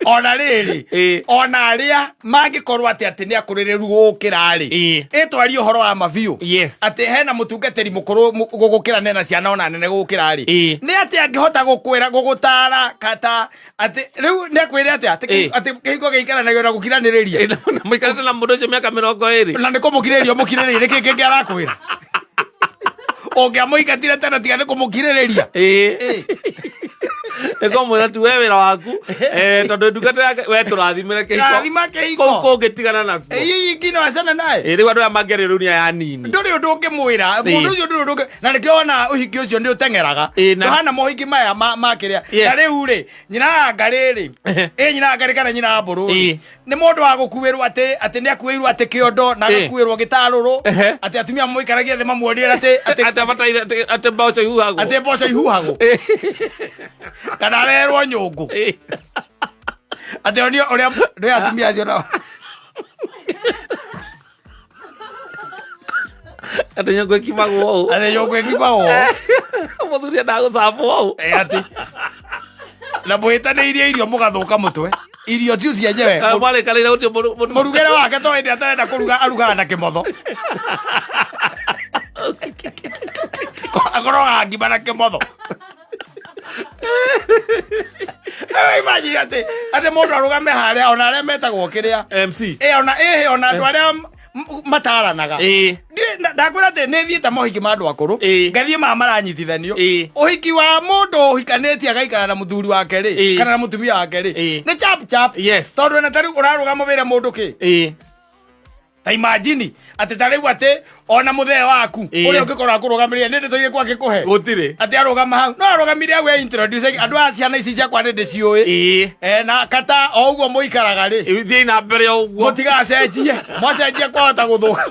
Ona rĩrĩ, ona arĩa mangĩkorwo atĩ atĩ nĩ akũrĩrĩru gũgũkĩra rĩ, ĩtwarie ũhoro wa ma biũ, atĩ hena mũtungatĩri mũkũrũ gũgũkĩra nena ciana ona nene gũgũkĩra rĩ, nĩ atĩ angĩhota gũkwĩra, gũgũtara kata atĩ rĩu nĩ akwĩre atĩ atĩ atĩ kĩhiko gĩikaranagio na gũkiranĩrĩria. Na mũikarĩte na mũndũ ũcio mĩaka 20. Na nĩ kũmũkirĩrĩria ũmũkirĩrĩria, nĩkĩ kĩngĩ arakwĩra ũngĩamũingatire tene tiga nĩ kũmũkirĩrĩria? Nĩ kũmwĩra tu we wĩra waku, tondũ ndungata yake we tũrathimĩre kĩhiko. Rathima kĩhiko. Kũu kũngĩ tigana nakuo. Ĩĩ, ingine wacana naye. Rĩu andũ aya mangĩaria rĩu nĩ aya nini. Ndũrĩ ũndũ ũngĩmwĩra mũndũ ũcio, ndũrĩ ũndũ ũngĩ, na nĩkĩo wona ũhiki ũcio nĩ ũteng'eraga. Ndũhana mohiki maya ma kĩrĩa. Na rĩu rĩ, nyina wa ngarĩ rĩ, ĩ nyina wa ngarĩ kana nyina wa mbũrũ rĩ, nĩ mũndũ wa gũkuĩrwo atĩ atĩ nĩ akuĩirwo atĩ kĩondo na agakuĩrwo gĩtarũrũ, atĩ atumia mamũikaragie thĩ mamuonie atĩ atĩ atĩ abataire atĩ mboco ihuhagwo. Atĩ mboco ihuhagwo kana arerwo nyũngũ, atĩ onio ũrĩa ndĩ atumia acio nao. Atĩ nyũngũ ĩkimagwo ũũ. Atĩ nyũngũ ĩkimagwo. Mũthuri endaga gũcabwo ũũ. Atĩ na mũhĩtanĩirie irio mũgathũka mũtwe irio tiu cienyewe. Mwarĩkanĩire gũtirĩ mũrugĩre wake to hĩndĩ atarenda kũruga arugaga na kĩmotho, akorogaga ngima na kĩmotho. Ewe imagine atĩ mũndũ arũgame harĩa, ona arĩa metagwo kĩrĩa MC. Ona ĩhĩ, ona andũ arĩa mataranaga. Ndakwĩra atĩ nĩ thiĩte mohiki ma andũ akũrũ, ngathiĩ ma maranyitithanio. Ũhiki wa mũndũ ũhikanĩtie agaikara na mũthuri wake rĩ, kana na mũtumia wake rĩ, nĩ chap chap. Tondũ ona ta rĩu ũrarũgama wĩre mũndũ kĩ? Ta imagine atĩ ta rĩu atĩ ona mũthee waku ũrĩa ũngĩkorwo akũrũgamĩrĩire nĩ ndeto irĩkũ angĩkũhe? Gũtirĩ. Atĩ arũgama hau, no arũgamire hau e introduce andũ a ciana ici ciakwa nĩ ndĩciũĩ. Na kata o ũguo mũikaraga rĩ, Thiĩi na mbere o ũguo. Mũtigacenjie, mwacenjia kwahota gũthũka.